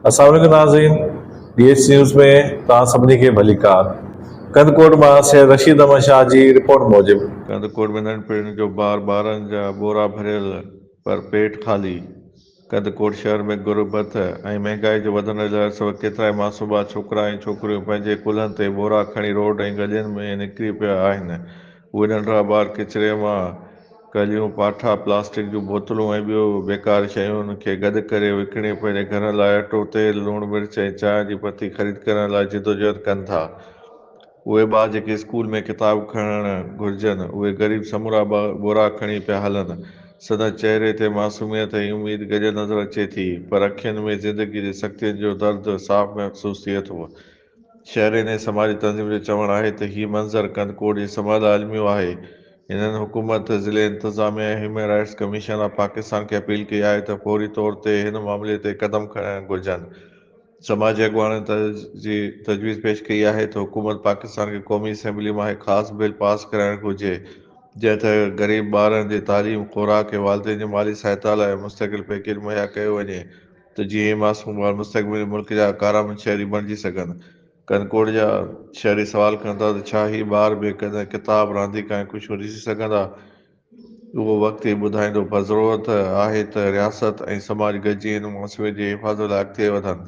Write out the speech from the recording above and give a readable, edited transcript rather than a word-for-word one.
السلام عليڪم ناظرين ڊي ايڇ نيوز ۾ توهان سڀني کي ڀليڪار ڪنڌڪوٽ مان سيد رشيد احمد شاهه جي رپورٽ موجب. ڪنڌڪوٽ ۾ ننڍپڻ جو بار ٻارن جا ٻورا ڀريل پر پيٽ خالي، ڪنڌڪوٽ شهر ۾ غربت ۽ مهنگائي جو وڌندڙ لهر سبب ڪيترائي معصوم ٻار ڇوڪرا ۽ ڇوڪريون پنهنجي ڪلهن تي ٻورا کڻي روڊ ۽ ڳلين ۾ نڪري پيا آهن اهي ننڍڙا ٻار ڪچري مان ڪليون، پاٺا، پلاسٽڪ جون بوتلون ۽ ٻيو بيڪار شين کي گڏ ڪري وڪڻي پنهنجي گهرن لاء اٽو، تيل، لوڻ، مرچ ۽ چانهه جي پتي خريد ڪرڻ لاء جدوجهد ڪن ٿا. اهي ٻار جيڪي اسڪول ۾ ڪتاب کڻڻ گهرجن، اهي غريب سمورا ٻورا کڻي پيا هلن. سندن چهري تي معصوميت ۽ اميد گڏيل نظر اچي ٿي، پر اکين ۾ زندگي جي سختين جو درد صاف محسوس ٿئي ٿو. شهرين ۽ سماجي تنظيمن جو چوڻ آهي ته هي منظر ڪنڌڪوٽ جي سماج لاء الميو آهي. هنن حڪومت، ضلعي انتظاميا ۽ human rights commission of Pakistan کي اپيل ڪئي آهي ته فوري طور تي هن معاملي تي قدم کڻڻ گهرجن. سماجي اڳواڻن تجويز پيش ڪئي آهي ته حڪومت پاڪستان کي قومي اسيمبلي مان هڪ خاص بل پاس ڪرائڻ گهرجي جنهن تحت غريب ٻارن جي تعليم، خوراڪ ۽ والدين جي مالي سهائتا لاء مستقل پيڪيج مهيا ڪيو وڃي. ته جيئن هي معصوم ٻار مستقبل ۾ ملڪ جا ڪارآمد شهري بڻجي سگهن. ڪنڌڪوٽ جا شهري سوال ڪن ٿا ته ڇا هي ٻار به ڪڏهن ڪتاب، رانديڪا ۽ خوشيون ڏسي سگهندا؟ اهو وقت ئي ٻڌائيندو پر ضرورت آهي ته رياست ۽ سماج گڏجي هن معصوميت جي حفاظت لاء اڳتي وڌن.